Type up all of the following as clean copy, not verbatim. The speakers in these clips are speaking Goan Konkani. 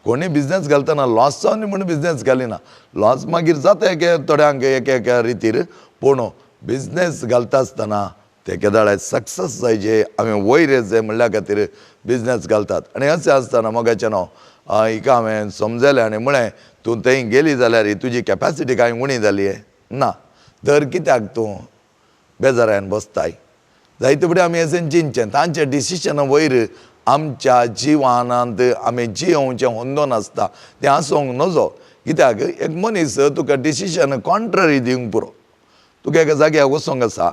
कोणी बिजनेस घालतना लॉस जावन म्हूण बिजनेस घालिना. लॉस मागीर जाता एक थोड्यांक एक एका रितीर, पूण बिजनेस घालता आसतना ते केदाळे सक्सेस जाय जे आमी वयर येत जाय म्हणल्या खातीर बिजनेस घालतात. आनी अशें आसतना मोगाचें न्हू हिका हांवें समजलें आनी म्हळें तूं थंय गेली जाल्यार तुजी कॅपेसिटी कांय उणी जाली ना तर कित्याक तूं बेजारान बसताय. जायते फुडें आमी अशें चिंतचें तांच्या डिसिजना वयर आमच्या जिवनांत आमी जियोवचें होंदोन आसता तें आसूंक नजो. कित्याक एक मनीस तुका डिसिजन कॉन्ट्ररी दिवंक पुरो, तुका एका जाग्यार वचोंक आसा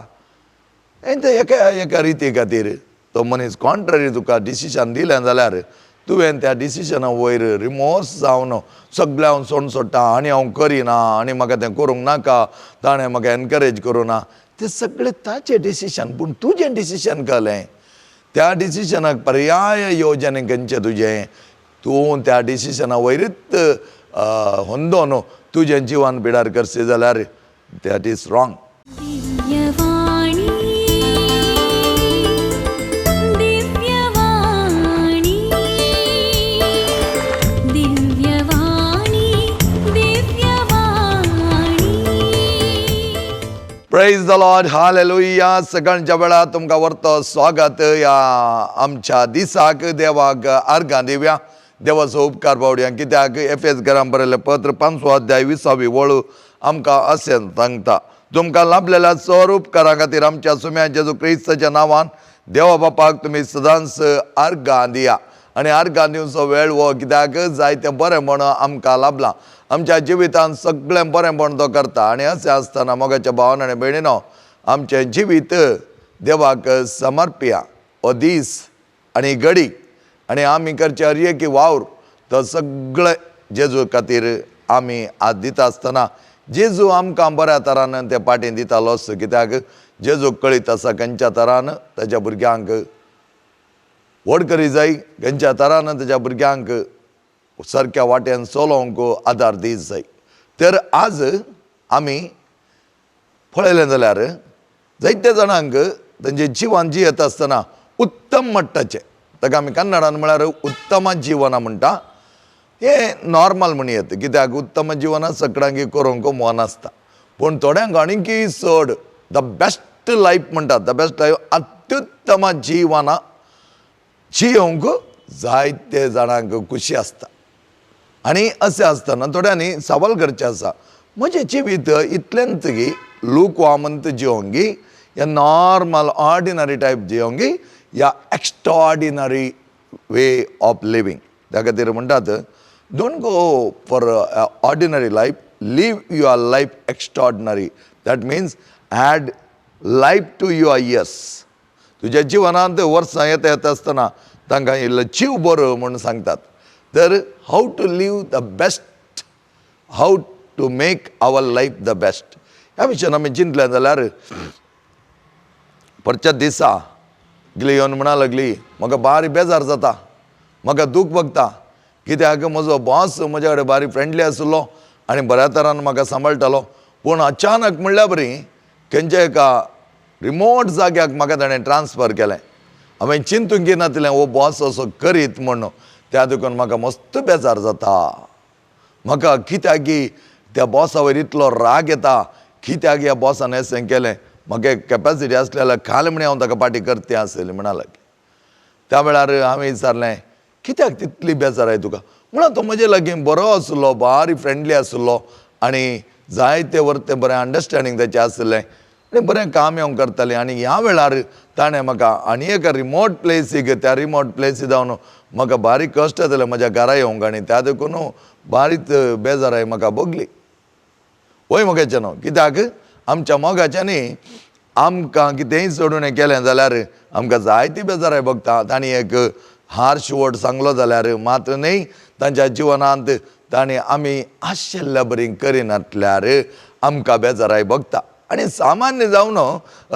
आनी ते एका एका रिती खातीर तो मनीस कॉन्ट्ररी तुका डिसिजन दिलें जाल्यार तुवें त्या डिसिजना वयर रिमोर्स जावन सगळें हांव सोडून सोडटा आनी हांव करिना आनी म्हाका तें करूंक नाका, ताणें म्हाका एनकरेज करूं ना, तें सगळें ताचें डिसिजन. पूण तुजें डिसिजन कळ्ळें त्या डिसिजनाक पर्याय योजने खंयचें तुजें, तूं त्या डिसिजना वयरूच होंदोन तुजें जिवन पिडार करशी जाल्यार that is wrong. Divyavani, Divyavani, Divyavani, Divyavani. Praise the Lord, hallelujah. सकाळच्या वेळार तुमकां व्हरतो स्वागत ह्या आमच्या दिसाक. देवाक आर्गां दिवया, देवाचो उपकार पावड्या. कित्याक एफ एस घरान बरयल्लें पत्र 5वो अध्याय 20वी वळ आमकां अशें सांगता, तुमकां लाभलेल्या चड उपकारां खातीर आमच्या सुम्या जेजू क्रिस्ताच्या नांवान देवा बापाक तुमी सदांच आर्गां दिया. आनी आर्गां दिवचो वेळ हो कित्याक जायतें बरें म्हण आमकां लाभलां आमच्या जिवितांत, सगळें बरें म्हण तो करता. आनी अशें आसतना मोगाच्या भावान आनी भयणीनो आमचें जिवीत देवाक समर्पिया हो दीस आनी घडी आनी आमी करचे हर एक वावर तो सगळे जेजू खातीर आमी आज दिता आसतना जेजू आमकां बऱ्या तरान ते पाटी दितालोच. कित्याक जेजूक कळीत आसा खंयच्या तरान ताच्या भुरग्यांक व्हड करी जाय, खंयच्या तरान ताच्या भुरग्यांक सारक्या वाटेन चलोवंक आदार दीत जाय. तर आज आमी पळयलें जाल्यार जायते जाणांक तेंचें जिवन जियेत आसतना उत्तम मट्टाचें, ताका आमी कन्नडान म्हळ्यार उत्तम जिवना म्हणटा, हें नॉर्मल म्हणयेत. कित्याक उत्तम जिवनां सगळ्यांक करूंक मन आसता, पूण थोड्यांक आनीकय चड the best life म्हणटात, the best life अत्युत्तम जिवनां जियोवंक जायते जाणांक खुशी आसता. आनी अशें आसतना थोड्यांनी सवाल करचें आसा, म्हजें जिवीत इतलेंच की लूकवार्म जियोंगी या नॉर्मल ऑर्डिनरी टायप जियोंगी या एक्स्ट्रॉर्डिनरी वे ऑफ लिवींग. त्या खातीर म्हणटात, don't go for ordinary life, live your life extraordinary. That means add life to your years. तुज्या जिवनांत वर्सां येता येता आसतना तांकां इल्लो जीव बरो म्हूण सांगतात. तर how to live the best, how to make our life the best ह्या विशयान आमी चिंतलें जाल्यार परच्या दिसा गिली येवन म्हणा लागली, म्हाका बारी बेजार जाता, म्हाका दूख भोगता, कित्याक म्हजो बॉस म्हज्या कडेन बारी फ्रेंडली आशिल्लो आनी बऱ्या तरान म्हाका सांबाळटालो, पूण अचानक म्हणल्या बरी खंयच्या एका रिमोट जाग्याक म्हाका ताणें ट्रान्सफर केलें. हांवें चिंतूंक नातिल्लें हो बॉस असो करीत म्हूण, त्या देखून म्हाका मस्त बेजार जाता. म्हाका कित्याक की त्या बॉसा वयर इतलो राग येता, कित्याक ह्या बॉसान अशें केलें, म्हाका एक कॅपॅसिटी आसली जाल्यार काल म्हणी हांव ताका पाटी करते आसली म्हणा लागली. त्या वेळार हांवें विचारलें, कित्याक तितली बेजाराय तुका? म्हणून तो म्हजे लागीं बरो आशिल्लो, बारी फ्रेंडली आशिल्लो आनी जायते वर्ते बरें अंडरस्टँडींग ताचें आशिल्लें आनी बरें काम हांव करतालें. आनी ह्या वेळार ताणें म्हाका आनी एका रिमोट प्लेसीक, त्या रिमोट प्लेसी जावन म्हाका बारीक कश्ट जाले म्हज्या घरा येवंक आनी त्या देखून बारीक बेजाराय म्हाका भोगली. वय मोगाचें न्हू, कित्याक आमच्या मोगाच्यांनी आमकां कितेंय सोडून केलें जाल्यार आमकां जायती बेजाराय भोगता. तांणी एक हार्श वर्ड सांगलो जाल्यार मात्र न्हय, तांच्या जिवनांत तांणी आमी आशिल्ल्या बरी करिनातल्यार आमकां बेजाराय भोगता. आनी सामान्य जावन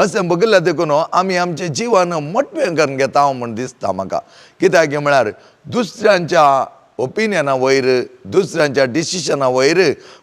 अशें बघिल्लें देखून आमी आमचें जिवन मोटवें करून घेता म्हूण दिसता म्हाका. कित्याक म्हळ्यार दुसऱ्यांच्या ओपिनियना वयर, दुसऱ्यांच्या डिसिजना वयर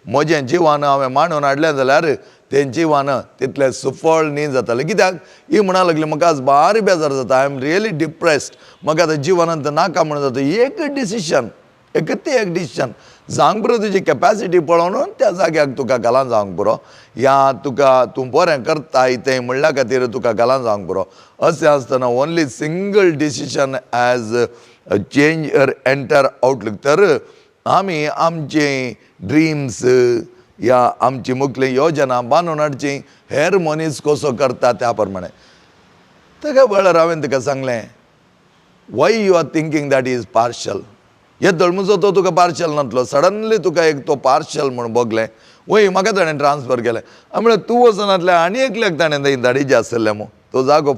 म्हजें जिवन हांवें मांडून हाडलें जाल्यार तें जिवन तितलें सुफळ न्ही जातालें. कित्याक ही म्हणा लागली, म्हाका आज बारी बेजार जाता, I am really depressed, म्हाका आतां जिवनांत नाका म्हणून जाता. एक डिसिजन एक तें एक डिसिजन जावंक पुरो, तुजी कॅपॅसिटी पळोवन त्या जाग्याक तुका घालां जावंक पुरो, या तुका तूं बरें करताय तें म्हणल्या खातीर तुका घालां जावंक पुरो. अशें आसतना only single decision has change your entire outlook. तर आमी आमचे ड्रिम्स या आमची मुखली योजना बांदून हाडची हेर मनीस कसो करता त्या प्रमाणे. ताका वेळार हांवें ताका सांगलें, why you are thinking that is partial? हे दळमुचो तो तुका पार्शल नातलो, सडनली तुका एक तो पार्शल म्हूण भोगलें. वय, म्हाका ताणें ट्रान्सफर केलें. हांवें म्हणलें, तूं वचनातलें आनी एकल्याक ताणें थंय धाडीचे आसलें मू, तो जागो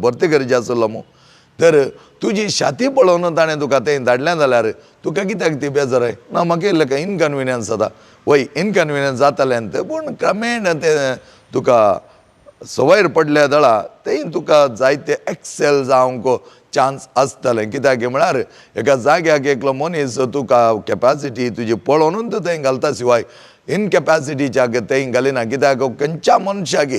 भरती करचे आसलो मू. तर तुजी छाती पळोवन ताणें तुका थंय धाडलें जाल्यार तुका कित्याक ती बेजाराय ना? म्हाका इल्लें काय इनकन्विनियन्स जाता. वय, इनकन्विनियन्स जातालें तें, पूण क्रमेण तें तुका सवयर पडल्या दळा तें तुका जायते एक्सेल जावंक चान्स आसतलें. कित्याक म्हळ्यार एका जाग्याक एकलो मनीस तुका कॅपॅसिटी तुजी पळोवनूच थंय घालता शिवाय इनकॅपॅसिटीच्या थंय घालिना. कित्याक खंयच्या मनशाक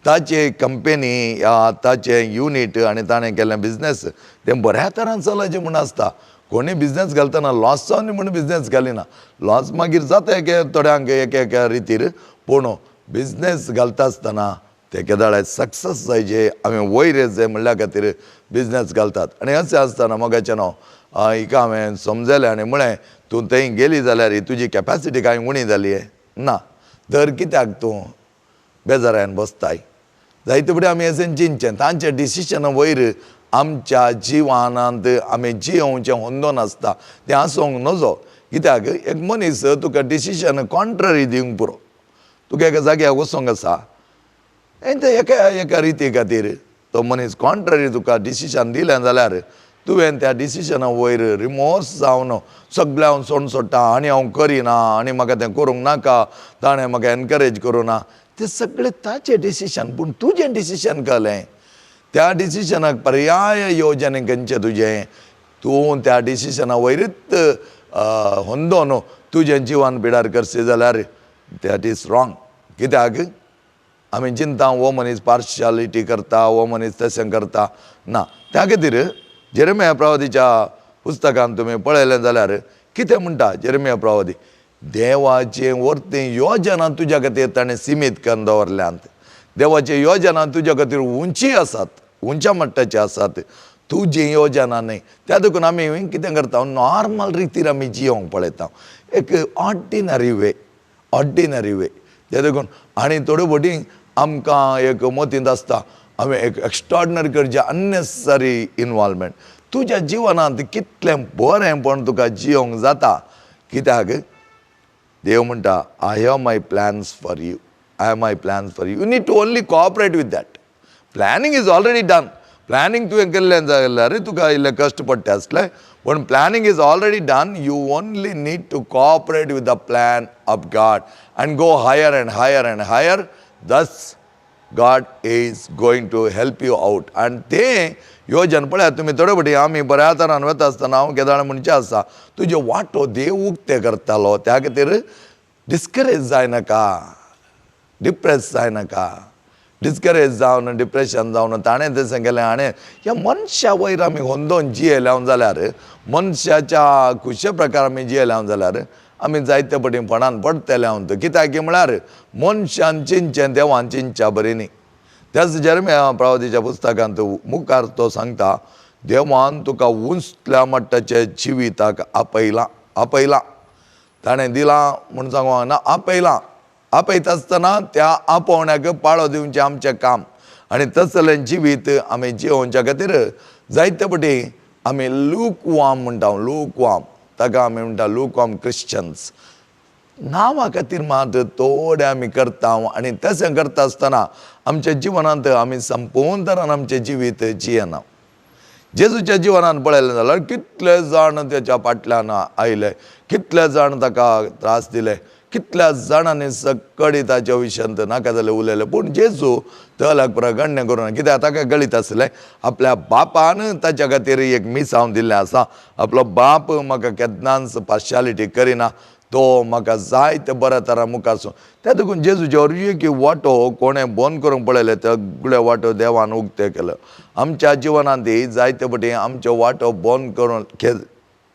ताचे कंपनी या ताचें युनीट आनी ताणें केल्लें बिजनेस तें बऱ्या तरान चलचें म्हूण आसता. कोणी बिजनेस घालतना लॉस जावन म्हूण बिजनेस घालिना. लॉस मागीर जाता एक थोड्यांक एक एका रितीर, पूण बिजनेस घालता आसतना ते केदाळे सक्सेस जायचे, आमी वयर येत जाय म्हणल्या खातीर बिजनेस घालतात. आनी अशें आसतना मोगाचें न्हू, हिका हांवें समजलें आनी म्हळें, तूं थंय गेली जाल्यार तुजी कॅपॅसिटी कांय उणी जाली ना, तर कित्याक तूं बेजारान बसताय? जायते फुडें आमी अशें चिंतचें, तांच्या डिसिजना वयर आमच्या जिवनांत आमी जियोवचें होंदोन आसता, तें आसूंक नजो. कित्याक एक मनीस तुका डिसिजन कॉन्ट्ररी दिवंक पुरो. तुका एका जाग्यार वचोंक आसा आनी ते एका एका रिती खातीर तो मनीस कॉन्ट्ररी तुका डिसिजन दिलें जाल्यार तुवें त्या डिसिजना वयर रिमोर्स जावन सगळें हांव सोडून सोडटा आनी हांव करिना आनी म्हाका तें करूंक नाका, ताणें म्हाका एनकरेज करूं ना, तें सगळें ताचें डिसिजन. पूण तुजें डिसिजन कळ्ळें, त्या डिसिजनाक पर्याय योजने खंयचें तुजें? तूं त्या डिसिजना वयरूच होंदोन तुजें जिवन पिडार करशी जाल्यार that is wrong. कित्याक आमी चिंता हो मनीस पार्शालिटी करता, हो मनीस तशें करता ना. त्या खातीर जेरेमिया प्रवादीच्या पुस्तकान तुमी पळयलें जाल्यार कितें म्हणटा जेरेमिया प्रवादी? देवाचे वर्ती योजना तुज्या खातीर ताणें सिमीत करून दवरल्यांत. देवाचे योजना तुज्या खातीर उंची आसात, उंच्या मट्टाचे आसात, तुजी योजना न्हय. त्या देखून आमी कितें करता, नॉर्मल रितीर आमी जियोंक पळयता, एक ऑर्डिनरी वे, ऑर्डिनरी वे. ते देखून आनी थोड्यो बोटी आमकां एक मतींत आसता, हांवें एक एक्स्ट्रॉर्डनरी करचें, अननेसेसरी इनवॉल्वमेंट. तुज्या जिवनांत कितलें बरेंपण तुका जियोंक जाता. कित्याक देव म्हणटा, I have my plans for you, I have my plans for you, you need to only cooperate with that. Planning is already done. Planning तुवें केल्लें जाल्यार तुका इल्लें कश्ट पडटा आसलें, पूण planning is already done. You only need to cooperate with the plan of God and go higher and higher and higher. Thus God is going to help you out. आनी तें योजन पळयात तुमी, थोडे फावटी आमी बऱ्या तरान वता आसतना हांव केदाळ म्हणचें आसा, तुज्यो वाटो देव उक्ते करतालो. त्या खातीर डिस्करेज जायनाका, डिप्रेस जायनाका. डिस्करेज जावन, डिप्रेशन जावन, ताणें तशें केलें हाणें, ह्या मनशा वयर आमी होंदोन जियेले जाल्यार, मनशाच्या खुशे प्रकार आमी जियेले जाल्यार आमी जायते पटी फोंडान पडटले. हांव कित्याक म्हळ्यार मनशान चिंतचें देवान चिंतच्या बरी न्ही. त्याच जेरमिया प्रवादीच्या पुस्तकांत मुखार तो सांगता, देवान तुका उंचल्या मट्टाच्या जिविताक आपयलां, आपयलां. ताणें दिलां म्हूण सांगू ना, आपयलां. आपयता आसतना त्या आपोवण्याक पाळो दिवचें आमचें काम. आनी तसलें जिवीत आमी जियोवच्या खातीर जायते पटी आमी लूक वाम म्हणटा, लूक वाम, ताका आमी म्हणटा लूक वाम क्रिश्चन्स. नांवा खातीर मात थोडे आमी करता आनी तशें करता आसतना आमच्या जिवनांत आमी संपूर्ण तरान आमचें जिवीत जियेना. जेजूच्या जिवनान पळयलें जाल्यार कितले जाण तेच्या फाटल्यान आयले, कितले जाण ताका त्रास दिले, कितल्या जाणांनी सकडी ताच्या विशयांत नाका जालें उलयलें, पूण जेजू तलाक प्रगण्य करून. कित्याक ताका गळीत आसलें, आपल्या बापान ताच्या खातीर एक मिसांव दिल्लें आसा. आपलो बाप म्हाका केन्नाच पार्शालिटी करिना, तो म्हाका जाय ते बऱ्या तरा मुखार सो. त्या देखून जेजूचे अर्जी की वाटो कोणें बंद करूंक पळयले, सगळे वाटो देवान उक्ते केले. आमच्या जिवनांत जायते पटी आमच्यो वाटो बंद करून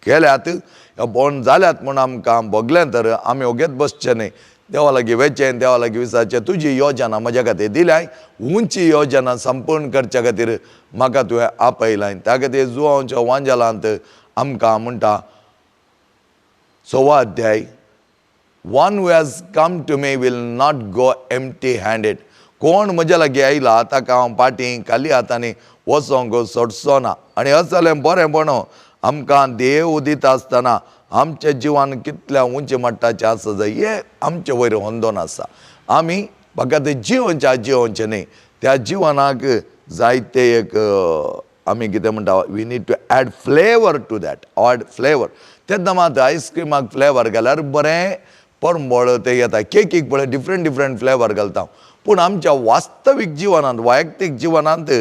केल्यात. ह्या बोंड जाल्यात म्हूण आमकां भोगलें तर आमी ओगेच बसचें न्हय. देवा लागीं वेचें, देवा लागीं विचारचें, तुजी योजना म्हज्या खातीर दिल्याय, उंची योजना संपूर्ण करच्या खातीर म्हाका तुवें आपयलाय. त्या खातीर जुवांवच्या वांजेलांत आमकां म्हणटा 6वो अध्याय, one who has come to me will not go empty handed. कोण म्हज्या लागीं आयला ताका हांव पाटी खाली हातांनी वचोंक सोडचो ना. आनी असलें बरेंपण आमकां देव दिता आसतना आमच्या जिवान कितल्या उंची मट्टाचें आसा जाय हें आमचे वयर होंदोन आसा. आमी फकत जिवनच्या जिवनचें न्हय, त्या जिवनाक जायते एक आमी कितें म्हणटा, we need to add flavour to that, add flavour. तेन्ना मात आयस्क्रिमाक फ्लेवर घाल्यार बरें परमळ तें येता. केकीक पळय डिफरंट डिफरंट फ्लेवर घालता. पूण आमच्या वास्तवीक जिवनांत, वैयक्तीक जिवनांत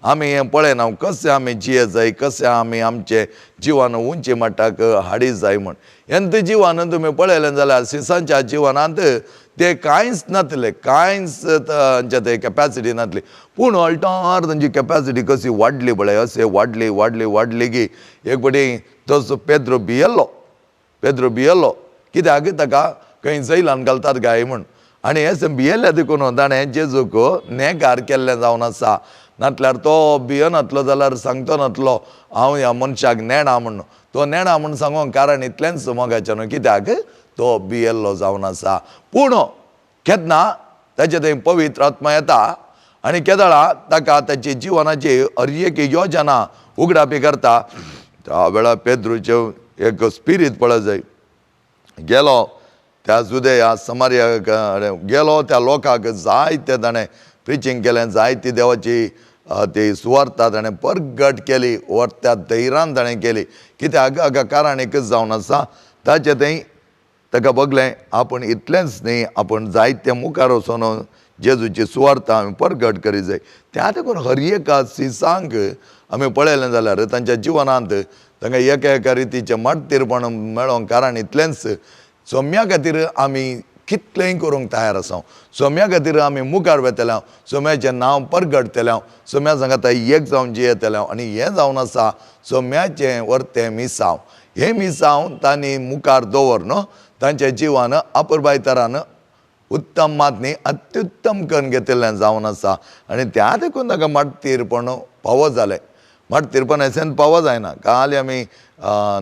आमी हें पळयना कशें आमी जिये जाय, कशें आमी आमचें जिवन उंची मट्टाक हाडी जाय म्हूण. हेंत जिवन तुमी पळयलें जाल्यार सिसांच्या जिवनांत ते कांयच नातले, कांयच तांच्या ते कॅपॅसिटी नातली. पूण अल्टार तांची कॅपॅसिटी कशी वाडली पळय, अशें वाडली वाडली वाडली की एक फावटी तसो पेद्रो भियेल्लो, पेद्रो भियेल्लो कित्याक ताका खंय जैलान घालतात काय म्हूण. आनी हें भियेल्लें देखून ताणें जेजूक नेगार केल्लें जावन आसा. नातल्यार तो भियनातलो जाल्यार सांगतो नातलो हांव ह्या मनशाक नेणा म्हूण. तो नेणा म्हूण सांगूंक कारण इतलेंच मोगाचें न्हू, कित्याक तो भियेल्लो जावन आसा. पूण केन्ना ताचे थंय पवित्र आत्मा येता आनी केदळा ताका ताची जिवनाची हर एक योजना उगडापी करता, त्या वेळार पेद्रूचें एक स्पिरीत पळय जाय गेलो त्या जुदया समारिया गेलो, त्या लोकांक जायते ताणें प्रिचींग केलें, जायती देवाची ती सुवार्ता ताणें परगट केली, वर त्या धैरान ताणें केली. कित्याक हाका कारण एकच जावन आसा, ताचें थंय ताका बगलें आपूण इतलेंच न्ही, आपूण जायते मुखार वचोन जेजूची सुवार्ता आमी परगट करी जाय. त्या देखून हर एका सिसांक आमी पळयलें जाल्यार तांच्या जिवनांत तांकां एका एका रितीचें मार्तीरपण मेळोंक कारण इतलेंच, सोम्या खातीर आमी कितलेंय करूंक तयार आसा, सोम्या खातीर आमी मुखार वेतले, सोम्याचें नांव परगटतले, सोम्या सांगाता एक जावन जियेतले. आनी हें जावन आसा सोम्याचें वर्तें मिसांव. हें मिसांव तांणी मुखार दवर न्हू तांच्या जिवान अपुरबाय तरान उत्तम मात न्ही अत्युत्तम करून घेतिल्लें जावन आसा. आनी त्या देखून ताका मार्तीरपण फावो जालें. मार्तीरपण एसेन फावो जायना. काल आमी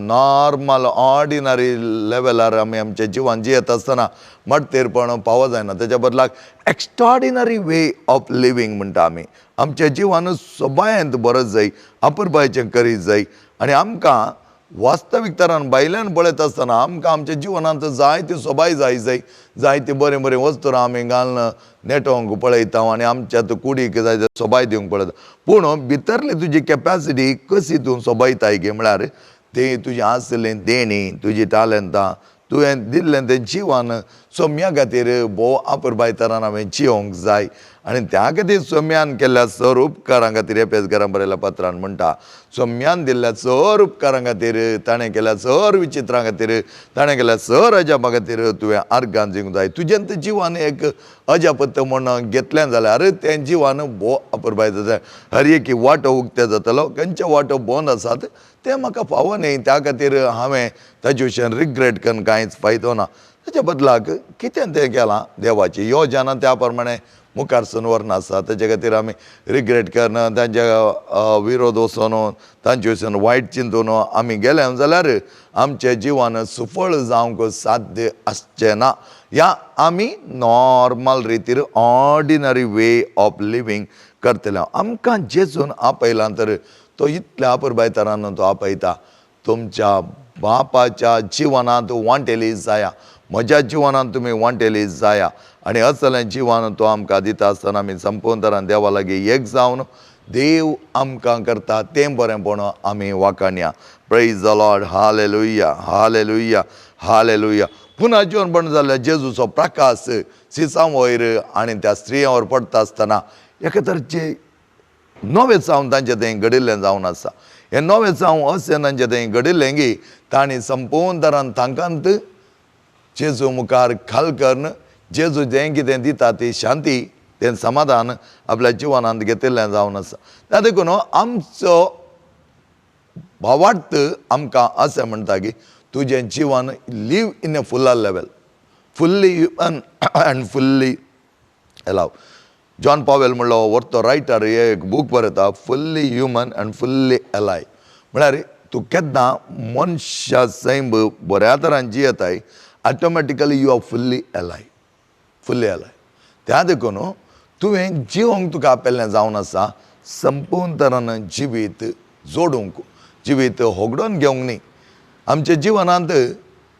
नॉर्मल ऑर्डिनरी लेवलार आमी आमच्या जिवन जियेत आसतना मार्तीरपण फावो जायना. तेच्या बदलाक एक्स्ट्रॉर्डिनरी वे ऑफ लिवींग म्हणटा आमी, आमच्या जिवन सोबायेंत बरत जाय, अपुरबायचें करीत जाय. आनी आमकां वास्तवीक तरान भायल्यान पळयत आसतना आमकां आमच्या जिवनांत जायती सोबाय जाय जाय, जायती बरीं बरीं वस्तू आमी घालून नेटोवंक पळयता आनी आमच्या कुडीक जाय ते सोबाय दिवंक पळयता. पूण भितरली तुजी कॅपॅसिटी कशी तूं सोबायताय गे म्हळ्यार ती तुजी आसली देणी, तुजी टालंतां, तुवें दिल्लें तें जिवन सोम्या खातीर भोव अपुरबाय तरान हांवें जियोंक जाय. आनी त्या खातीर सोम्यान केल्ल्या सर उपकारां खातीर एपेसकारां बरयल्या पत्रान म्हणटा, सोम्यान दिल्ल्या सर उपकारां खातीर, ताणें केल्या सर विचित्रां खातीर, ताणें केल्या सर अजापा खातीर तुवें आर्गां दिवंक जाय. तुजें तें जिवन एक अजापत म्हूण घेतलें जाल्यार तें जिवन भोव अपुरबाय जाता. हर एक वाटो उक्ते जातलो, खंयचे वाटो बंद आसात तें म्हाका फावो न्ही, त्या खातीर हांवें ताजे विशयान रिग्रेट करून कांयच फायदो ना. ताच्या बदलाक कितें तें केलां देवाची योजना त्या प्रमाणे मुखार सून व्हरन आसा. ताचे खातीर आमी रिग्रेट करना, तांच्या विरोध वचोन तांचे वचून वायट चिंतून आमी गेले जाल्यार आमचें जिवन सुफळ जावंक साध्य आसचें ना. ह्या आमी नॉर्मल रितीर ऑर्डिनरी वे ऑफ लिवींग करतले. आमकां जेजून आपयलां तर तो इतल्या अपुरबाय तरान तो आपयता, तुमच्या बापाच्या जिवनांत वांटेली जाया, म्हज्या जिवनांत तुमी वांटेली जाया. आनी असलें जिवन तो आमकां दिता आसतना आमी संपूर्ण तरान देवा लागीं एक जावन देव आमकां करता तें बरेंपण आमी वाखाणया. Praise the Lord. Hallelujah, hallelujah, hallelujah. पुन्हा जिवन बंद जाल्ल्या जेजूचो प्रकाश सिसां वयर आनी त्या स्त्रियां वयर पडटा आसतना एका तरेचे नवें जावन तांचें थंय घडिल्लें जावन आसा. हें नवें जावं अशें तांचें थंय घडिल्लें की तांणी संपूर्ण तरान तांकांत जेजू मुखार खाल करून जेजू जें कितें दिता ती शांती, तें समाधान आपल्या जिवनांत घेतिल्लें जावन आसा. त्या देखून आमचो भावार्थ आमकां अशें म्हणटा की तुजें जिवन live in a fuller level, fully human and fully alive. John Powell म्हणलो व्हरतो रायटर एक बूक बरयता, fully human and fully alive. म्हळ्यार तूं केन्ना मनशा सैम बऱ्या तरान जियेताय, automatically you are fully alive, fully alive. त्या देखून तुवें जिवंक तुका आपयल्लें जावन आसा संपूर्ण तरान जिवीत जोडूंक, जिवीत होगडोवन घेवंक न्ही. आमच्या जिवनांत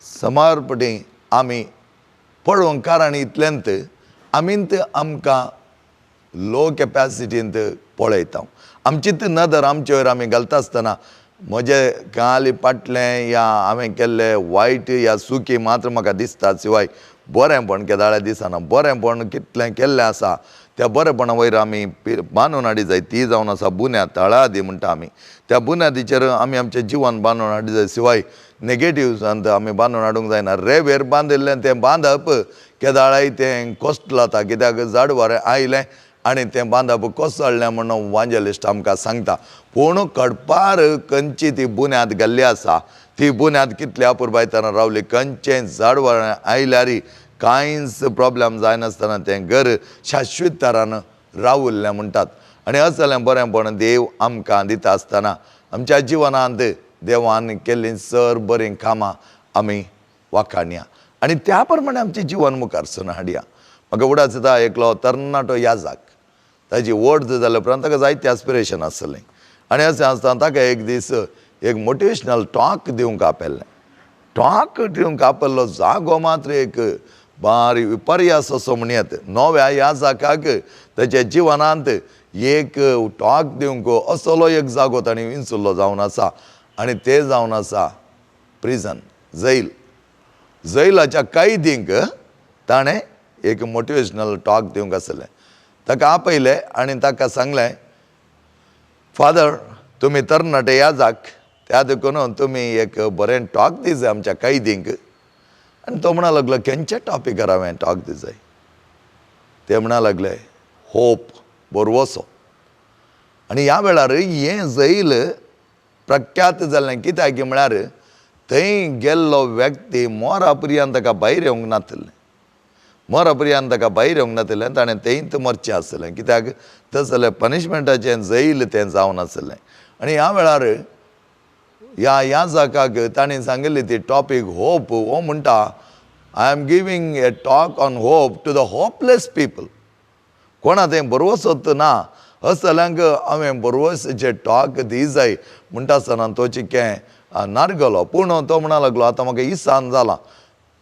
समारपटी आमी पळोवंक कारण इतल्यांत आमींत आमकां लो कॅपॅसिटींत पळयता. आमचीच नदर आमचे वयर आमी घालता आसतना म्हजे काल पाटलें या हांवें केल्लें वायट या सुकी मात्र म्हाका दिसता, शिवाय बरेंपण केदाळ्या दिसना. बरेंपण कितलें केल्लें आसा त्या बरेपणा वयर आमी बांदून हाडी जाय, ती जावन आसा बुन्याद, तळादी म्हणटा आमी. त्या बुन्यादीचेर आमी आमचें जिवन बांदून हाडी जाय, शिवाय नेगेटिव्सांत आमी बांदून हाडूंक जायना. रेवेर बांदिल्लें तें बांदप केदाळाय तें कोसळता, कित्याक झाड वारें आयलें आनी तें बांदप कोसळ्ळें म्हणून वांजेलिस्ट आमकां सांगता. पूण कडपार खंयची ती बुन्याद घाल्ली आसा, ती बुन्याद कितल्या अपुरबायतान रावली, खंयचें झाड वारें आयल्यार कांयच प्रोब्लेम जायनासतना तें घर शाश्वत तरान रावल्लें म्हणटात. आनी असलें बरेंपण देव आमकां दिता आसतना आमच्या जिवनांत देवान केल्लीं सर बरीं कामां आमी वाखाणया आनी त्या प्रमाणे आमचें जिवन मुखार सरून हाडया. म्हाका उडास येता एकलो तरणाटो याजाक, ताजी व्हड जाल्या उपरांत ताका जायतें एस्पिरेशन आसलें आनी अशें आसतना ताका एक दीस एक मोटिवेशनल टॉक दिवंक आपयल्लें. टॉक दिवंक आपयल्लो जागो मात्र एक बारी विपर्यास असो म्हणयत. नव्या याजाकाक ताच्या जिवनांत एक टॉक दिवंक असलो एक जागो ताणें विंचुल्लो जावन आसा आनी ते जावन आसा प्रिजन, जैल. जैलाच्या कैदींक ताणें एक मोटिवेशनल टॉक दिवंक आसलें. ताका आपयलें आनी ताका सांगलें, फादर तुमी तरणाटे याजाक, त्या देखून तुमी एक बरें टॉक दी जाय आमच्या कैदींक. आनी तो म्हणा लागलो, खंयच्या टॉपिकार हांवें टॉक दी जाय? ते म्हणा लागले, होप, भरवसो. आनी ह्या वेळार हें जैल प्रख्यात जालें, कित्याक म्हळ्यार थंय गेल्लो व्यक्ती मोरा पर्यंत ताका भायर येवंक नातलें, मोरा पर्यंत ताका भायर येवंक नातलें, ताणें थंयच मरचें आसलें, कित्याक तसलें पनिशमेंटाचें जैल तें जावन आसलें. आनी ह्या वेळार ह्या याजाकाक ताणें सांगिल्ली ती टॉपीक होप. हो म्हणटा, I am giving a talk on hope to the hopeless people. कोणा तें भरवसोत ना असल्यांक हांवें भरवसाचे टॉक दी जाय म्हणटा आसतना तो चिकें नारगलो. पूण तो म्हणा लागलो, आतां म्हाका इसान जालां.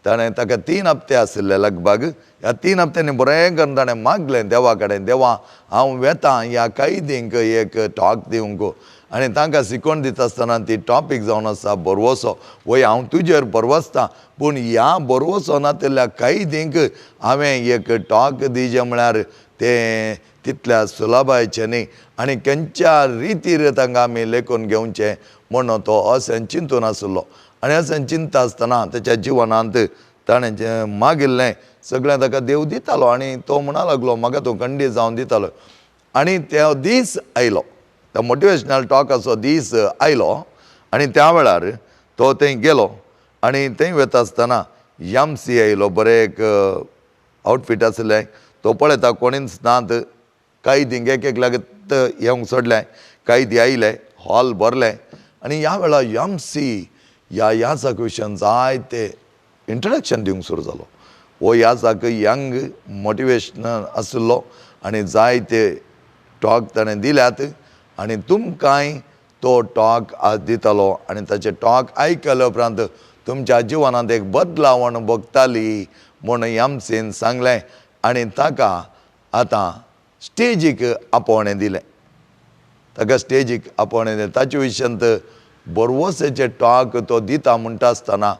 ताणें ताका 3 हप्ते आशिल्ले लगभग. ह्या 3 हप्त्यांनी बरें करून ताणें मागलें देवा कडेन, देवा हांव वेतां ह्या कैदींक एक टॉक दिवंक आनी तांकां शिकवण दिता आसतना ती टॉपीक जावन आसा भरवसो. वय हांव तुजेर भरवसता, पूण ह्या भरवसो नातिल्ल्या कैदींक हांवें एक टॉक दिजे म्हळ्यार तें तितल्या सुलभायचें न्ही आनी खंयच्या रितीर तांकां आमी लेखून घेवचें म्हणून तो अशें चिंतून आशिल्लो. आनी अशें चिंता आसतना ताच्या जिवनांत ताणें जें मागिल्लें सगळें ताका देव दितालो आनी तो म्हणा लागलो, म्हाका तो खंडीत जावन दितालो. आनी तो दीस आयलो, तो मोटिवेशनल टॉकाचो दीस आयलो आनी त्या वेळार तो थंय गेलो आनी थंय वता आसतना एम सी आयलो, बरें एक आवटफीट आसलें. तो पळयता कोणीच नात, कैदींक एक एकल्याक येवंक सोडलें, कैदी आयले, हॉल भरलें. आनी ह्या वेळार एम सी ह्या याजाक विशयान जायते इंट्रोडक्शन दिवंक सुरू जालो. हो याजाक यंग मोटिवेशनल आशिल्लो आनी जायते टॉक ताणें दिल्यात आनी तुमकांय तो टॉक आज दितालो आनी ताचे टॉक आयकले उपरांत तुमच्या जिवनांत एक बदलावण भोगताली म्हूण एमसीन सांगलें आनी ताका आतां स्टेजीक आपोवणें दिलें. ताका स्टेजीक आपोवणें दिलें. ताचे विशयांत भरवसाचे टॉक तो दिता म्हणटा आसतना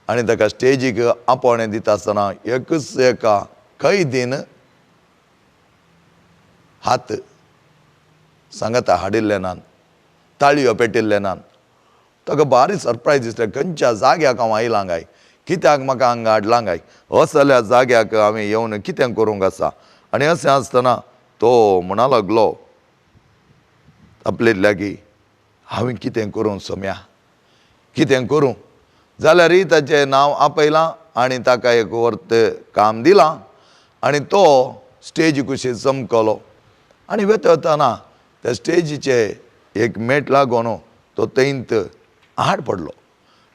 आनी ताका स्टेजीक आपोवणें दिता आसतना एकच एका कैदीन हात सांगाता हाडिल्ले नात, ताळयो पेटिल्ले नात. ताका भारी सरप्रायज दिसलें, खंयच्या जाग्याक हांव आयलां काय, कित्याक म्हाका हांगा हाडलां काय, असल्या जाग्याक हांवें येवन कितें करूंक आसा. आनी अशें आसतना तो म्हणा लागलो आपले लागीं, हांवें कितें करूं सोम्या, कितें करूं, जाल्यारय ताचें नांव आपयलां आनी ताका एक वर्त काम दिलां आनी तो स्टेजी कुशीक चमकलो आनी वेता वतना त्या स्टेजीचे एक मेट लागून तो थंयत आड पडलो.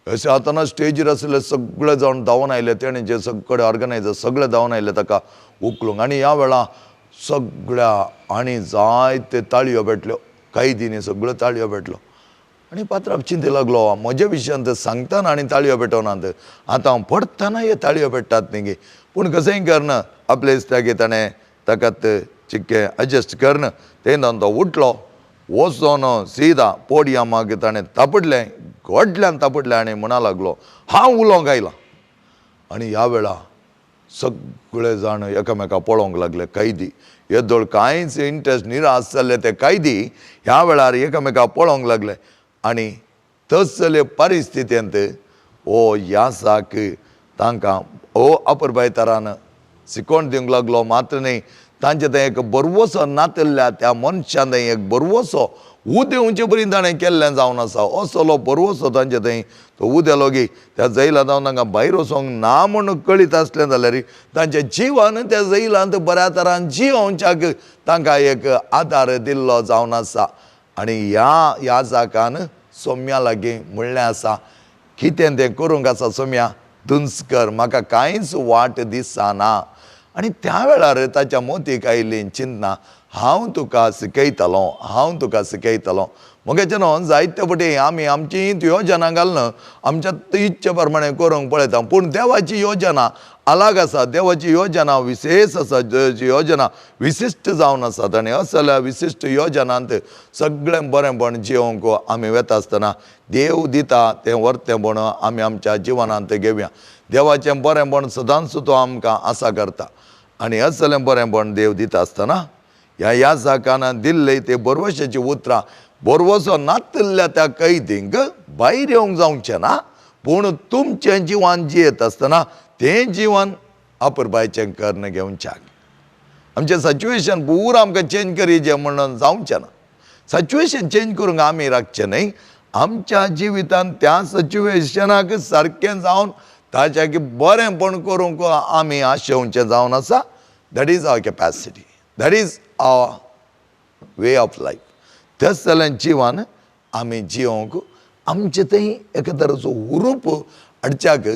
अशें आतां स्टेजीर आशिल्ले सगळे जावन धांवन आयले, तेणें जे सगळे ऑर्गनायजर सगळे धांवन आयले ताका उखलूंक. आनी ह्या वेळार सगळ्या आनी जायते ताळयो पेटल्यो, कैदींनी सगळ्यो ताळयो पेटल्यो. आनी पात्रांव चिंती लागलो, म्हज्या विशयांत सांगतना आनी ताळयो पेटोवनात, आतां हांव पडटना हे ताळयो पेट्टात न्ही. पूण कसंय करना आपले इश्टागेर ताणें ताका चिक्कें एडजस्ट करन तेन्ना तो उठलो, वचोन सीदा पोडियमाक ताणें तापडलें, व्हडल्यान तापडलें आनी म्हणा लागलो, हांव उलोवंक आयलां. आनी ह्या वेळार सगळे जाण एकामेका पळोवंक लागले. कैदी येदोळ कांयच इंट्रस्ट निराश जाल्ले ते कैदी ह्या वेळार एकामेका पळोवंक लागले. आनी तसले परिस्थितींत हो यासाक तांकां हो अपुरबाय तरान शिकोवन दिवंक लागलो. मात्र न्ही, तांचे थंय एक बरवसो नातिल्ल्या त्या मनशान थंय एक बरवसो उदेवचे परी ताणें केल्लें जावन आसा. असलो बरवसो तांचे थंय तो उदेलो की त्या जैला जावन तांकां भायर वचोंक ना म्हूण कळीत आसलें जाल्यार तांच्या जिवान त्या जैलांत बऱ्या तरान जियोवच्याक तांकां एक आदार दिल्लो जावन आसा. आनी ह्या याजकान सोम्या लागीं म्हणलें आसा, कितें तें करूंक आसा सोम्या, तुंच कर, म्हाका कांयच वाट दिसना. आनी त्या वेळार ताच्या मोतीक आयिल्ली चिंतना, हांव तुका शिकयतलो, हांव तुका शिकयतलो. म्हगेचें न्हू जायते फावटी आमी आमची योजना घालून आमच्या इच्छे प्रमाणे करूंक पळयता, पूण देवाची योजना अलग आसा, देवाची योजना विशेश आसा, देवाची योजना विशिश्ट जावन आसा. आनी असल्या विशिश्ट योजनांत सगळें बरेंपण जिवंक आमी वेता आसतना देव दिता तें वर्तेंपण आमी आमच्या जिवनांत घेवया. देवाचें बरेंपण सदांच तो आमकां आसा करता. आनी असलें बरेंपण देव दिता आसतना ह्या याजकान दिल्ले ते बरवशाची उतरां बरवसो नातिल्ल्या त्या कैदींक भायर येवंक जावचें ना, पूण तुमचें जिवन जियेत आसतना तें जिवन अपुरबायचें कर्ण घेवच्याक. आमचें सिच्युएशन पुरा आमकां चेंज करीजें म्हणून जावचें ना. सिच्युएशन चेंज करूंक आमी राखचें न्हय, आमच्या जिवितांत त्या सिच्युएशनाक सारकें जावन ताच्या की बरेंपण करूंक आमी आशेवचें जावन आसा. That is our capacity, that is our way of life. तेच जाल्यार जिवन आमी जिवंक आमचें थंय एका तरेचो हुरूप हाडच्याक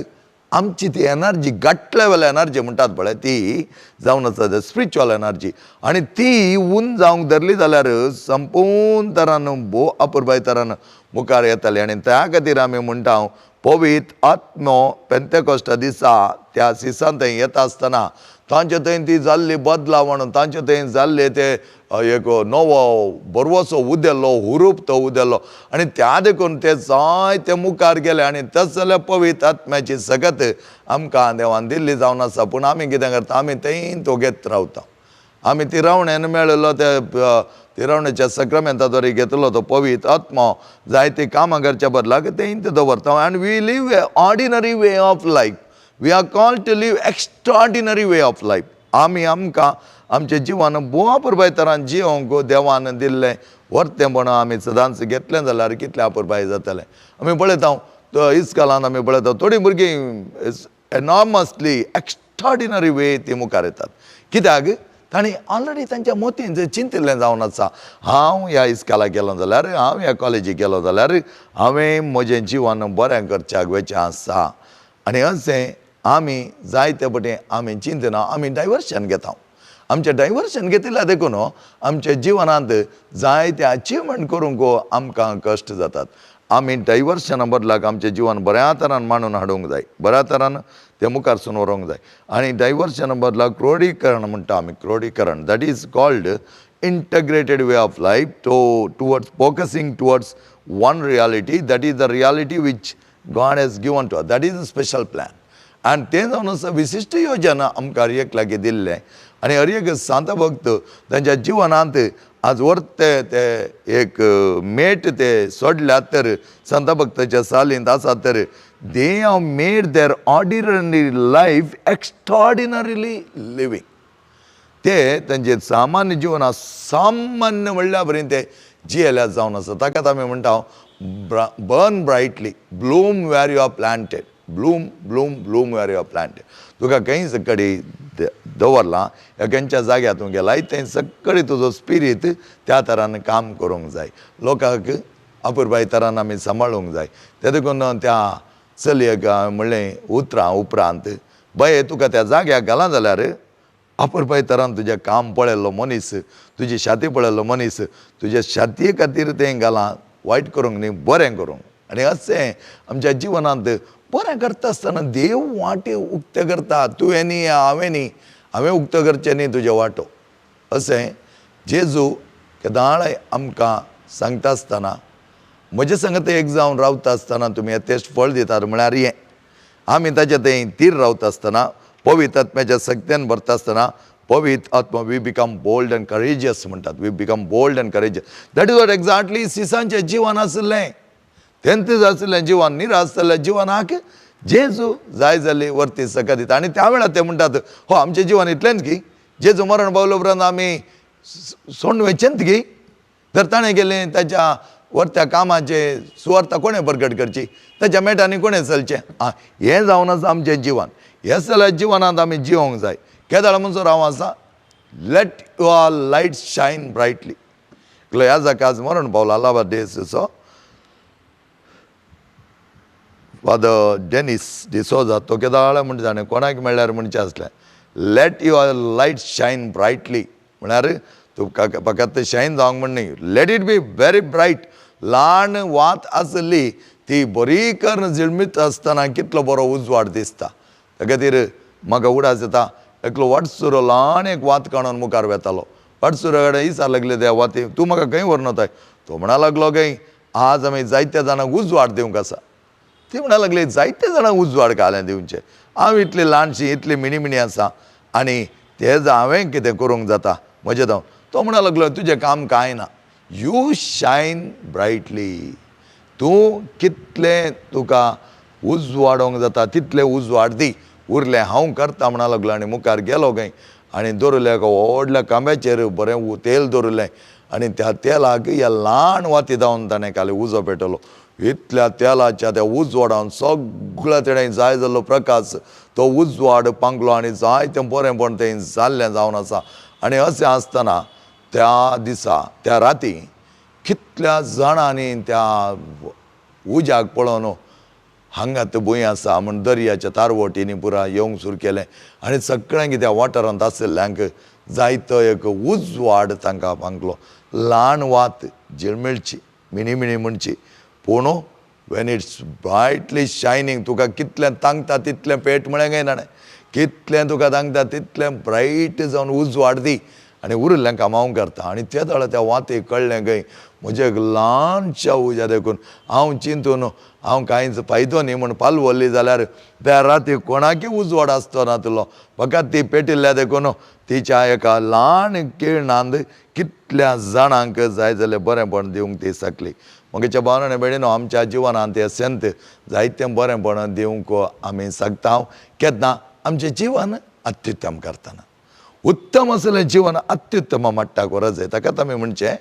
आमची ती एनर्जी, गट लेवल एनर्जी म्हणटात पळय, ती जावन आसा स्पिरिच्युअल एनर्जी. आनी ती उन जावंक धरली जाल्यार संपूर्ण तरान भोव अपुरबाय तरान मुखार येताली. आनी त्या खातीर आमी म्हणटा पवित्र आत्मो पेंतेकोस्टा दिसा त्या सिसान थंय येता आसतना तांचे थंय ती जाल्ली बदलावण, तांचे थंय जाल्ले ते एक नवो बरवसो उदेल्लो, हुरूप तो उदेल्लो. आनी त्या देखून ते जायते मुखार गेले. आनी तस जाल्यार पवित्र आत्म्याची सगत आमकां देवान दिल्ली जावन आसा. पूण आमी कितें करता, आमी थंय तो घेत रावता. आमी तिरावणेन मेळिल्लो ते तिरावणेच्या सक्रामेंता द्वारे घेतलो तो पवित्र आत्मो जायती कामां करच्या बदलाक थंय दवरता. आनी we live a ordinary way of life. We are called to live extraordinary way of life. आमी आमकां आमचें जिवन भोव अपुरबाय तरान जिवंक देवान दिल्लें वर्तेंपण आमी सदांच घेतलें जाल्यार कितलें अपुरबाय जातलें. आमी पळयता इस्कालान, आमी पळयता थोडीं भुरगीं एनॉर्मसली एक्स्ट्राऑर्डिनरी वे ती मुखार येतात. कित्याक तांणी ऑलरेडी तांच्या मोतीन जें चिंतिल्लें जावन आसा, हांव ह्या इस्कालाक गेलो जाल्यार, हांव ह्या कॉलेजीक गेलो जाल्यार हांवें म्हजें जिवन बरें करच्याक वचें आसा. आनी अशें आमी जायते फावटी आमी चिंतना आमी डायवर्शन घेता. आमचें डायवर्शन घेतिल्ल्या देखून आमच्या जिवनांत जायते अचिवमेंट करूंक आमकां कश्ट जातात. आमी डायवर्शना बदलाक आमचें जिवन बऱ्या तरान मांडून हाडूंक जाय, बऱ्या तरान तें मुखारसून व्हरूंक जाय. आनी डायवर्शना बदलाक क्रोडीकरण म्हणटा आमी, क्रोडीकरण, that is called integrated way of life towards focusing towards one reality, that is the reality which God has given to us. That is a special plan. आनी तें जावन आसा विशिश्ट योजना आमकां हर एक लागीं दिल्लें. आनी हर एक सांत भक्त तांच्या जिवनांत आज वर्ते ते एक मेट ते सोडल्यात तर संत भक्ताच्या सालींत आसात तर they have made their ordinary life extraordinarily living. ते तांचे सामान्य जिवनात सामान्य म्हणल्या बरी ते जियेल्यात जावन आसा. ताकाच आमी म्हणटा Burn brightly, bloom where you are planted, bloom, bloom, bloom where you are planted. तुका खंय सकडी दवरलां या खंयच्या जाग्यार तूं गेलाय, थंय सकडी तुजो स्पिरीत त्या तरान काम करूंक जाय. लोकांक अपुरबाय तरान आमी सांबाळूंक जाय. ते देखून त्या चलयेक हांवें म्हणलें उतरां उपरांत, बाये, तुका त्या जाग्याक घालां जाल्यार अपुरबाय तरान तुजें काम पळयल्लो मनीस, तुजी छाती पळयल्लो मनीस, तुज्या छातये खातीर तें घालां, वायट करूंक न्ही, बरें करूंक. आनी अशें आमच्या जिवनांत बरें करता आसतना देव वाटे उक्ते करता. तुवें न्ही, हांवें न्ही, हांवें उक्तो करचें न्ही तुजें वाटो. अशें जेजू केदाळाय आमकां सांगता आसतना, म्हजे संगत एक जावन रावता आसतना तुमी येतेश्ट फळ दितात. म्हळ्यार हें आमी ताच्या थंय तीर रावता आसतना, पवित्र आत्म्याच्या सक्त्यान भरता आसतना, पवित्र आत्मा, we become bold and courageous म्हणटात. We become bold and courageous. That is what exactly सिसांचें जिवन आशिल्लें. तेंच आशिल्लें जिवन. निराश जाल्ल्या जिवनाक जेजू जाय जाल्ली वर्ती सका दिता. आनी त्या वेळार ते म्हणटात, हो, आमचें जिवन इतलेंच की जेजू मरण पावले उपरांत आमी सोडून वयचेंच की? तर ताणें केलें ताच्या वरत्या कामाचे सुवार्ता कोणें परगट करची? ताच्या मेटांनी कोणें चलचें? आं, हें जावन आसा आमचें जिवन. हें जाल्यार जिवनांत आमी जिवोंक जाय. केदाळ म्हणसर हांव आसा, let your light shine brightly. ह्या जाका आज मरण पावला, लावा देसो फादर डेनीस डिसोजा, तो केदाळ म्हणटा, जाणें कोणाक मेळ्ळ्यार म्हणचें आसलें, let your light shine brightly. म्हळ्यार तुका फकत शायन जावंक म्हण न्ही, let it be very bright. ल्हान वात आसली ती बरी करून झिळमीत आसतना कितलो बरो उजवाड दिसता. त्या खातीर म्हाका उडास येता, एकलो वाटसुरो ल्हान एक वात काडून मुखार वेतालो. वाटसुरो कडेन विचार लागले त्या वाती, तूं म्हाका खंय व्हरून वताय? तो म्हणा लागलो, खंय आज आमी जायत्या जाणांक उजवाड दिवंक आसा. ती म्हणा लागली, जायते जाणांक उजवाड घालें दिवचें, हांव इतली ल्हानशी, इतली मिणी मिणी आसा आनी तेज हांवें कितें करूंक जाता म्हजें जावन? तो म्हणा लागलो, तुजें काम कांय ना, you shine brightly. तूं कितलें तुका उजवाडोवंक जाता तितलें उजवाड दी, उरलें हांव करता म्हणा लागलो. आनी मुखार गेलो खंय आनी दवरलें एका व्हडल्या खांब्याचेर बरें तेल दवरलें आनी त्या तेलाक ह्या ल्हान वाती जावन ताणें खाली उजो पेटवलो. इतल्या तेलाच्या त्या उजवाडान सगळ्या तेणें जाय जाल्लो प्रकाश, तो उजवाड पांगलो आनी जायतें बरेंपण तें जाल्लें जावन आसा. आनी अशें आसतना त्या दिसा, त्या राती कितल्या जाणांनी त्या उज्याक पळोवन हांगात भूंय आसा म्हूण दर्याच्या तारवटींनी पुरा येवंक सुरू केलें आनी सगळ्यांक त्या वाठारांत आशिल्ल्यांक जायतो एक उजवाड तांकां पांगलो. ल्हान वात झिळमिळची, मिणी मिणी म्हणची, पूण when it's brightly shining, तुका कितलें तांकता तितलें पेट म्हळें काय ना, कितलें तुका तांकता तितलें ब्रायट जावन उजवाड दी आनी उरिल्लें काम हांव करता. आनी ते वेळार त्या वातीक कळ्ळें खंय, म्हजें एक ल्हानशा उज्या देखून हांव चिंतून हांव कांयच फायदो न्ही म्हूण पालवल्ली जाल्यार त्या राती कोणाकय उजवाड आसचो नातलो. फकत ती पेटिल्ल्या देखून तिच्या एका ल्हान किरणांत कितल्या जाणांक जाय जाल्यार बरेंपण दिवंक ती शकली. म्हगेच्या भावान आनी भयणीनो, आमच्या जिवनांत हे संत जायतें बरेंपण दिवंक आमी शकता. केन्ना? आमचें जिवन अत्युत्तम करतना. उत्तम असलें जिवन अत्युत्तम मट्टाक गरज जाय. ताकाच आमी म्हणचें,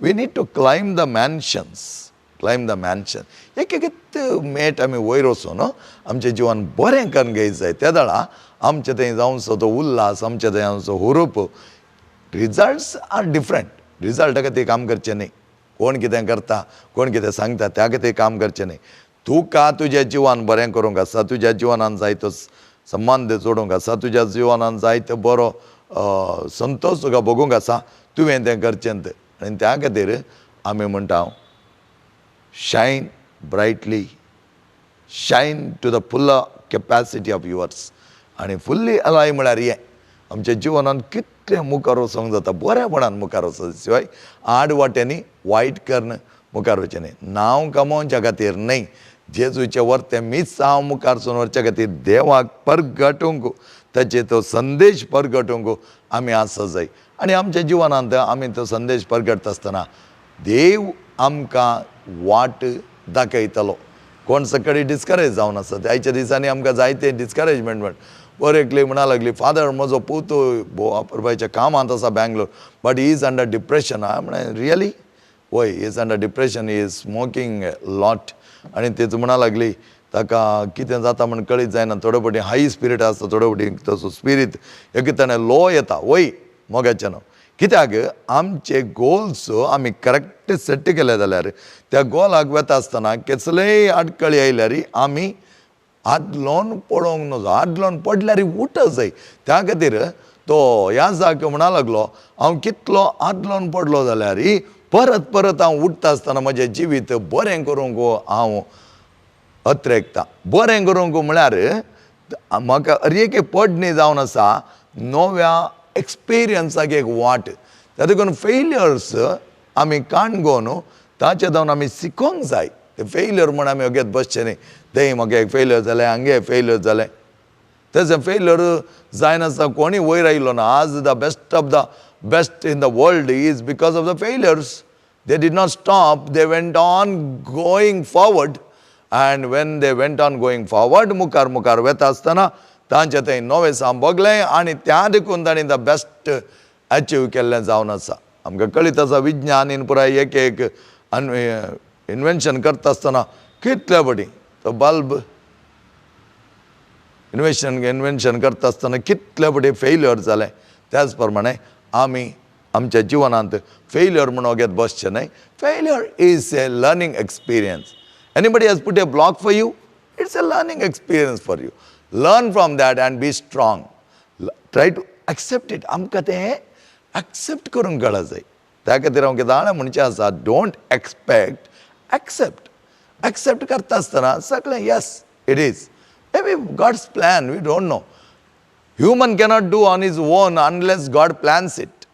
we need to climb the mansions, climb the mansion. एक एक मेट आमी वयर वचून आमचें जिवन बरें करून घेयत जाय. त्या वेळा आमचें थंय जावचो तो उल्हास, आमचें थंय जावचो हुरूप. Results are different. रिजल्टा खातीर काम करचें न्ही. कोण कितें करता, कोण कितें सांगता, त्या खातीर काम करचें न्ही. तुका तुजें जिवन बरें करूंक आसा, तुज्या जिवनान जायतो संबंद जोडूंक आसा, तुज्या जिवनान जायतो बरो संतोश तुका भोगूंक आसा, तुवें तें करचें. आनी त्या खातीर आमी म्हणटा, shine brightly, shine to the full capacity of yours. आनी फुल्ली अलाय म्हळ्यार हें आमच्या जिवनान कितलें मुखार वचोंक जाता, बरेपणान मुखार वचोंक शिवाय आड वाट्यांनी वायट करून मुखार वचचें न्ही. नांव कमोवच्या खातीर न्हय, जेजूचें वर्तें मीस हांव मुखार वचून व्हरच्या खातीर, देवाक परगटूंक, ताचे तो संदेश परगटूंक आमी आसा जाय. आनी आमच्या जिवनांत आमी तो संदेश परगटता आसतना देव आमकां वाट दाखयतलो. कोण सकाळी डिस्करेज जावन आसा, आयच्या दिसांनी आमकां जायते डिस्करेजमेंट. म्हण बर एकली म्हणा लागली, फादर, म्हजो पूत अपुरबायच्या कामांत आसा Bangalore, but he is under depression. हांवें म्हळें, really? वय is under depression, is smoking lot. आनी तेच म्हणा लागली ताका कितें जाता म्हण कळीत जायना. थोडे फावटी हाय स्पिरीट आसता, थोडे फावटी तसो स्पिरीट एक ताणें लो येता. वय मोगाचें न्हू, कित्याक आमचे गोल्स आमी करेक्ट सेट केले जाल्यार त्या गोलाक वता आसतना कसलेय आडखळी आयल्यार आमी आदलोन पडोवंक नजो. आदलोन पडल्यार उठ जाय. त्या खातीर तो ह्या जाग म्हणा लागलो, हांव कितलो आदलोन पडलो जाल्यार परत परत हांव उठता आसतना म्हजें जिवीत बरें करूंक हांव अत्रेकता. बरें करूंक म्हळ्यार म्हाका हर एक पडणी जावन आसा नव्या एक्सपिरियन्साक एक वाट. त्या देखून फेल्यर्स आमी काणगोन ताचे जावन आमी शिकोंक जाय. ते फेल्यर म्हण आमी ओगेत बसचें न्ही, तें म्हाका एक फेल्यर जालें, हांगे फेल्यर जालें. तशें फेल्यर जायनासतना कोणूय वयर आयलो ना. आज the best of the best in the world is because of the failures. They did not stop, they went on going forward. And when they went on going forward, मुखार मुखार वता आसतना तांचें थंय नवें सांबोगलें आनी त्या देखून तांणी the best achieve केल्लें जावन आसा. आमकां कळीत आसा विज्ञानीन पुराय एक एक इन्वेन्शन करता आसतना कितले फावटी तो बल्ब इन्वेन्शन करता आसतना कितले फावटी फेल्यर जालें. त्याच प्रमाणे आमी आमच्या जिवनांत फेल्यर म्हूण वगेत बसचें न्हय. Failure is a learning experience. Anybody has put a block for you, it's a learning experience for you. Learn from that and be strong. Try to accept it. आमकां तें एक्सेप्ट करूंक कळा जाय. त्या खातीर हांव कितें जाणा म्हणचें आसा, don't expect, accept. Accept करता आसतना सगळें yes it is maybe God's plan, we don't know. Human cannot do on his own unless God plans it.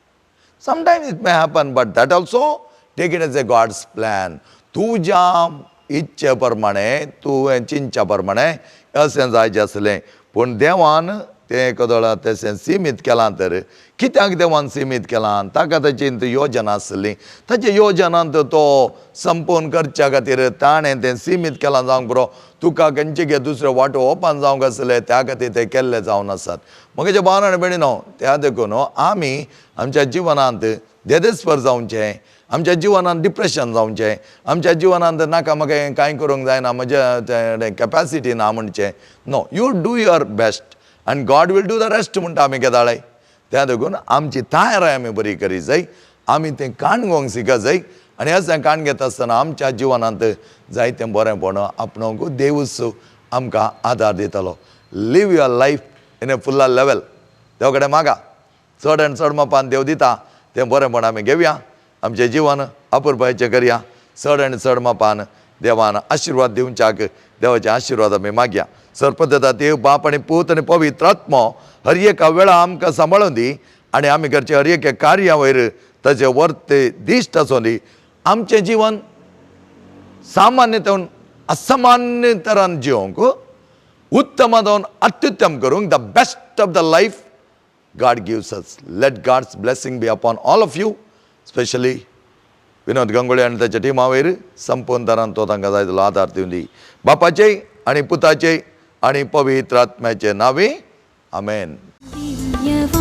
Sometimes it may happen, but that also take it as a God's plan. तुज्या इच्छे प्रमाणे, तुवें चिंतच्या प्रमाणे अशें जायचें आसलें, पूण देवान तें कदळा तशें सिमीत केलां. तर कित्याक देवान सिमीत केलां? ताका ताची योजना आसली. ताच्या योजनांत तो संपूर्ण करच्या खातीर ताणें तें सिमीत केलां जावंक पुरो. तुका खंयचे गे दुसरे वाटो ओपन जावंक आसले, त्या खातीर ते केल्ले जावन आसात. म्हगेजे भाव आनी भयणीनो, त्या देखून आमी आमच्या जिवनांत देदेस्पर जावचें, आमच्या जिवनांत डिप्रेशन जावचें, आमच्या जिवनांत नाका म्हाका हें कांय करूंक जायना, म्हज्या कॅपॅसिटी ना म्हणचें no. You do your best and God will do the rest म्हणटा आमी केदाळे. त्या देखून आमची तयाराय आमी बरी करी जाय. आमी तें काणगोंक शिक जाय आनी अशें काण घेता आसतना आमच्या जिवनांत जायतें बरेंपण आपणोवंक देवूच आमकां आदार दितलो. Live your life in a fuller level. देव कडेन मागा, चड आनी चड मापान देव दिता. तें बरेंपण आमी घेवया, आमचें जिवन अपुरबायेचें करया. चड आनी चड मापान देवान आशिर्वाद दिवच्याक देवाचे आशिर्वाद आमी मागया. सरपद देव बाप आनी पूत आनी पवित्र आत्मो हर एका वेळा आमकां सांबाळून दी आनी आमी करचे हर एका कार्या वयर ताचे वर्ते दिश्ट आसूं दी. आमचें जिवन सामान्य असामान्य तरान जिवंक, उत्तम जावन अत्युत्तम करूंक, the best of the life God gives us. Let God's blessing be upon all of you, especially Vinod Gangoli आनी ताच्या टिमा वयर संपूर्ण तरान तो तांकां जाय तितलो आदार दिवन दी. बापाचे आनी पुताचे आनी पवित्र आत्म्याचे नांवे, आमेन. दिव्यवाणी.